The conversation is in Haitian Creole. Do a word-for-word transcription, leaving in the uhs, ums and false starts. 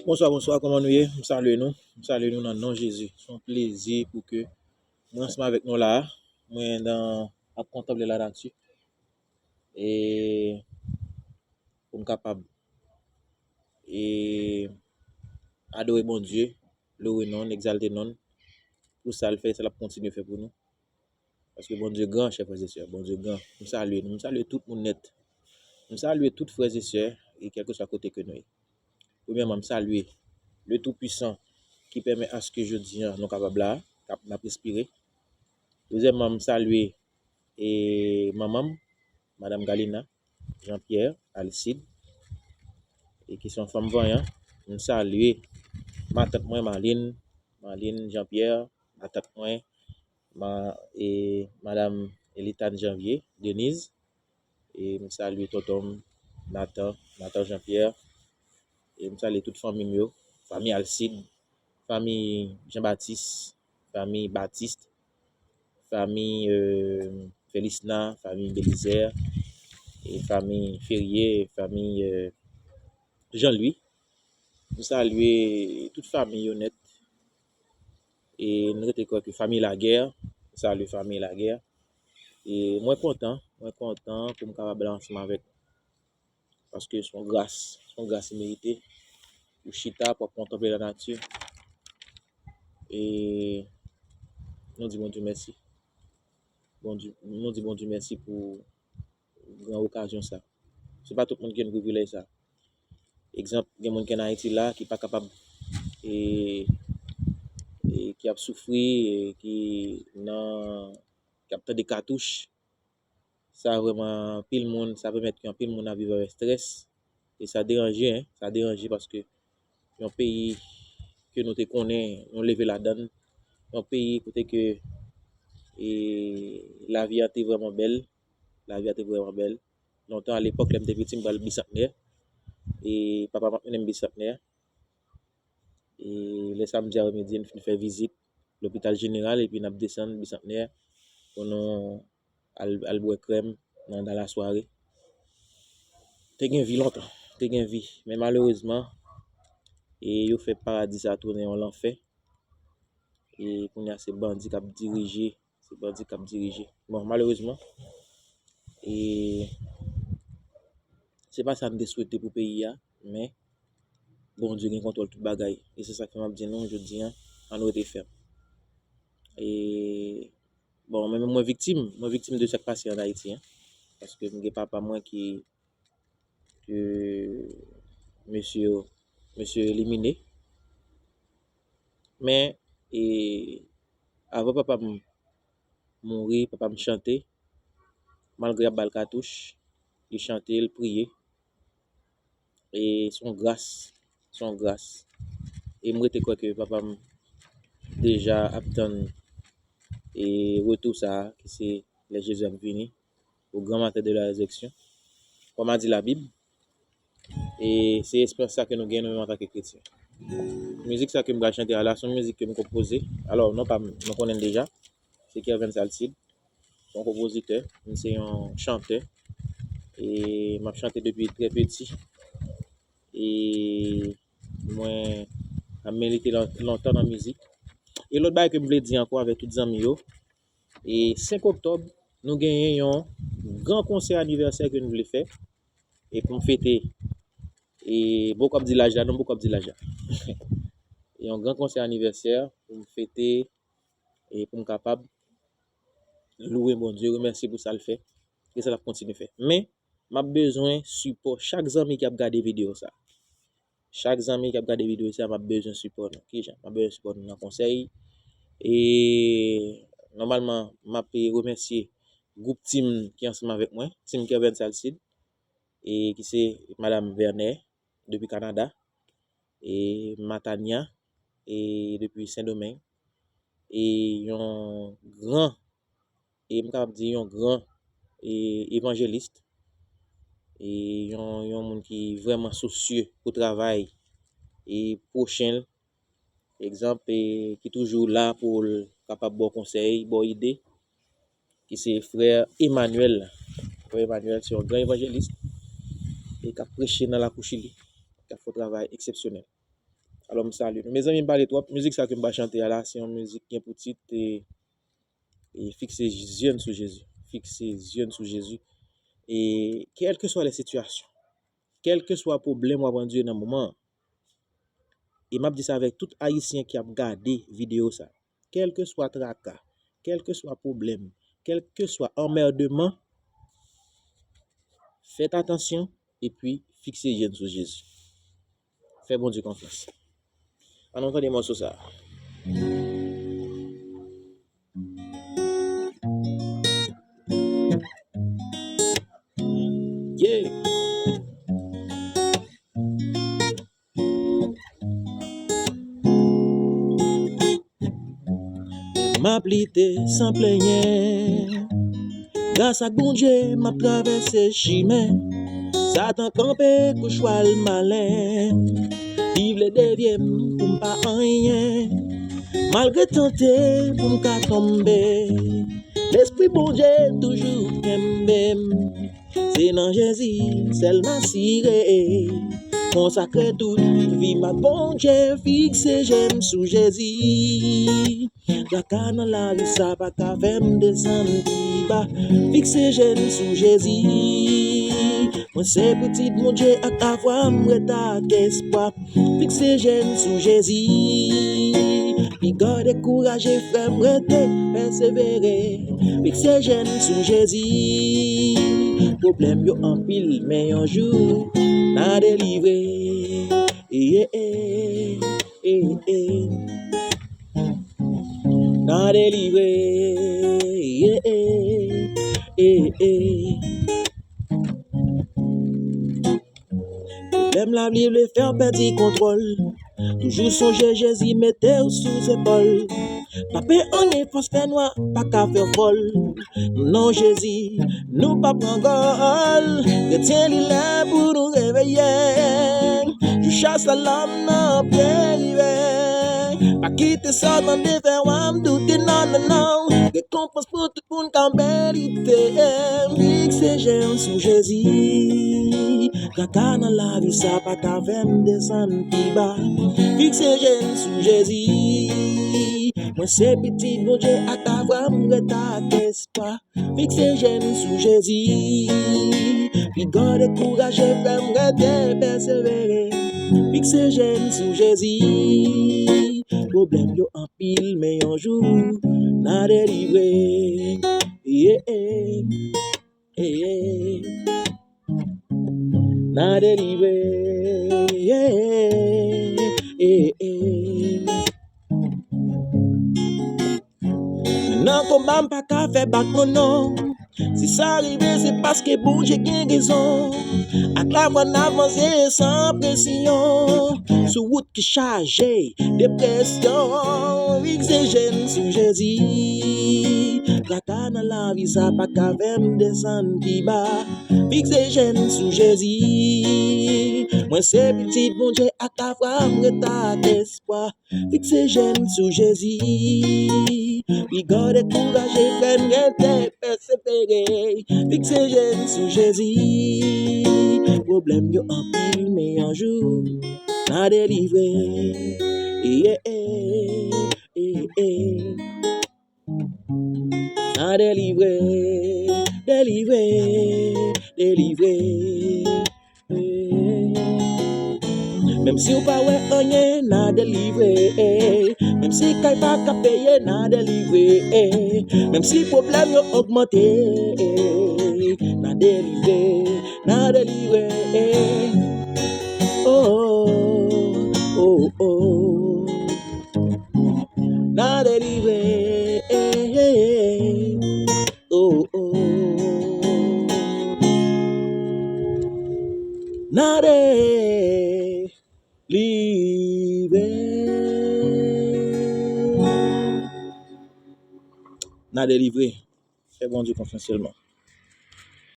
Bonswa, bonswa, kòman nou ye? M salye nou. M salye nou nan non Jezi. Se yon plezi pou ke mwen ansanm avèk nou la a. Mwen nan ap kontanple lanati. E pou m kapab e adore Bondye, loure non l, egzalte non l pou sa l fè, sa l ap kontinye fè pou nou. Paske Bondye gran, chè frè e sè, Bondye gran. M salye nou, m salye tout moun nèt. M salye tout frè e sè, e kèlkeswa kote ke nou ye. Premyèman, m salye le Tou Pwisan ki pèmèt aske jodi a nou kapab la, k ap, n ap respire. Dezyèmman, m salye e manman m, Madanm Galina Jean Pierre Alcide, e ki se yon fanm vanyan. M salye matant mwen, Marline, Marline Jean Pierre, matant mwen, ma, e Madanm Elitane Janvier, Denise, e m salye tonton m, Nathan, Nathan Jean Pierre, e m salye tout fanmi m yo, fanmi Alcide, fanmi Jean Baptiste, fanmi Baptiste, fanmi e Felisna, fanmi Belizaire, e fanmi Ferrier, fanmi e Jean Louis. M salye tout fanmi yo nèt. E m rete kwè ke fanmi Laguerre, m salye fanmi Laguerre. E mwen kontan, mwen kontan pou m kapab la ansanm avèk nou. Paske se yon gras, se yon gras imerite. Ou chita, pou w ap kontanple lanati. E nou di Bondye mèsi. Bondye, nou di Bondye mèsi pou gran okazyon sa. Se pa tout moun ki gen privilèj sa. Egzanp, gen moun ki ann Ayiti la, ki pa kapab, e, e ki ap soufri, e ki nan, k ap tande katouch. Sa vrèman anpil moun, sa pèmèt ke anpil moun ap viv avèk estrès. E sa deranje, en, sa deranje paske yon peyi ke nou te konnen, nou leve ladan l, yon peyi kote ke, e, lavi a te vrèman bèl, lavi a te vrèman bèl. Lontan, alepòk, lè m te piti, m pral Bisantnè. E papa m ap mennen m Bisantnè. E lè samdi apremidi, n fin fè vizit lopital jeneral, epi n ap desann Bisantnè pou nou al, al bwè krèm nan, nan lasware. Te gen vi lontan, te gen vi. Men malerezman, e yo fè paradi sa tounen yon lanfè. E kounye a, se bandi k ap dirije, se bandi k ap dirije. Bon, malerezman, e se pa sa n te swete pou peyi a, men Bondye gen kontwòl tout bagay. E se sa k fè m ap di nou jodi a, ann rete fèm. E, bon, mwen menm mwen viktim, mwen viktim de sa k pase ann Ayiti, en. Paske m gen papa mwen ki, ke mesye yo, mesye yo elimine. Men, e, avan papa m mouri, papa m chante, malgre y ap ba l katouch, li chante, l priye. E se yon gras, se yon gras. E m rete kwè ke papa m deja ap tann, e, retou sa a, ki se lè Jezi ap vini, au grand matin de la résurrection. Kòm a di Labib, e se esperans sa ke nou gen nou menm antanke kretyen. Mizik sa ke m pral chante a la, se yon mizik ke m konpoze. Alò, non pa m, nou konnen l deja. Se Kervens Alcide. Se yon konpozitè, m se yon chantè. E m ap chante depi trè piti. E mwen ap milite lon-, lontan nan mizik. E lòt bagay ke m vle di ankò avèk tout zanmi yo, e senk oktòb, nou genyen yon gran konsè anivèsè ke nou vle fè. E pou m fete, e bon, k ap di laj la, non, bon, k ap di laj la. Yon gran konsè anivèsè pou m fete, e pou m kapab louwe Bondye, remèsye pou sa l fè, e sa l ap kontinye fè. Men, m ap bezwen sipò chak zanmi k ap gade videyo sa. Chak zanmi k ap gade videyo sa, m ap bezwen sipò nou. Kijan? M ap bezwen sipò nou nan konsèy. E nòmalman, m ap remèsye gwoup tim ki ansanm avèk mwen, tim Kervens Alcide, e ki se Madam Vernet depi Kanada, e Matania, e depi Sendomeng, e yon gran, e m kapab di yon gran, e evanjelis, e yon, yon moun ki vrèman sousye pou travay e pwochen l, egzanp, e ki toujou la pou l kapab ba w konsèy, ba w ide, ki se frè Emmanuel. Frè Emmanuel se yon gran evanjelis e k ap preche nan lakou Chili, k ap fè yon travay eksepsyonèl. Alò, m salye nou. Mezanmi, m pale twòp. Mizik sa ke m ba chante a la, se yon mizik ki gen pou tit, e, e, Fikse je n sou Jezi. Fikse je n sou Jezi. E kèlkeswa lè sitiyasyon, kèlkeswa pwoblèm w ap andire nan moman an, e m ap di sa avèk tout Ayisyen ki ap gade videyo sa, kèlkeswa traka, kèlkeswa pwoblèm, kèlkeswa anmèdman, fèt atansyon epi fikse je n sou Jezi. Fè Bondye konfyans. Ann nou tande mòso sa a. Yeah. M ap lite san plenyen. Gras ak Bondye, m ap travèse chimen. Satan kanpe kou chwal malen. Li vle devye m pou m pa anyen. Malgre tante pou m ka tonbe, Lespri Bondye toujou kenbe m. Se nan Jezi sèl m asire. Konsakre tout vi m ak Bondye, fikse je m sou Jezi. Traka nan lavi sa pa ka fè m desann pi ba. Fikse je m sou Jezi. Mwen se pitit Bondye ak lavwa m ret ak espwa. Fikse je n sou Jezi. Piga dekouraje, frè m, rete pèsevere. Fikse je n sou Jezi. Pwoblèm yo anpil, men yon jou n a delivre. Yeah, yeah, yeah, yeah. N a delivre. Yeah, yeah, yeah, yeah. Pwoblèm la, li vle fè w pèdi kontwòl. Toujou sonje Jezi, mete w sou zepòl. Pa pè anyen, fòs fènwa pa ka fè w fòl. Non, Jezi, nou p ap pran gòl. Kretyen, li lè pou nou reveye. Jou chas la, lòm nan ap rive. Pa kite Satan defè w, ap doute, non, non, non. Rekonpans pou tout moun k ap merite. Fikse je m sou Jezi. Traka nan lavi sa pa ka fè m desann pi ba. Fikse je m sou Jezi. Mwen se pitit Bondye, ak lavwa m ret ak espwa. Fikse je n sou Jezi. Piga dekouraje, frè m, rete pèsevere. Fikse je n sou Jezi. Pwoblèm yo anpil, men yon jou n a delivre. Yeah, yeah, yeah. N a delivre. Yeah, yeah, yeah. Nan konba m pa ka fè bak non, non. Si sa rive, se paske Bondye gen rezon. Ak lavwa n avanse san presyon. Sou wout ki chaje depresyon. Fikse je n sou Jezi. Traka nan lavi sa pa ka fè m desann pi ba. Fikse je n sou Jezi. Mwen se pitit Bondye, ak lavwa m ret ak espwa. Fikse je n sou Jezi. Piga dekouraje, frè m, rete pèsevere. Fikse je n sou Jezi. Pwoblèm yo anpil, men yon jou n a delivre. Yeah, yeah, yeah, yeah. N a delivre, delivre, delivre. Menm si w pa wè anyen, n a delivre. Menm si kay pa ka peye, n a delivre. Menm si pwoblèm yo ogmante, n a delivre, n a delivre. Oh, oh, oh, oh. N a delivre. Oh, oh. N a delivre. N a delivre. Fè Bondye konfyans sèlman.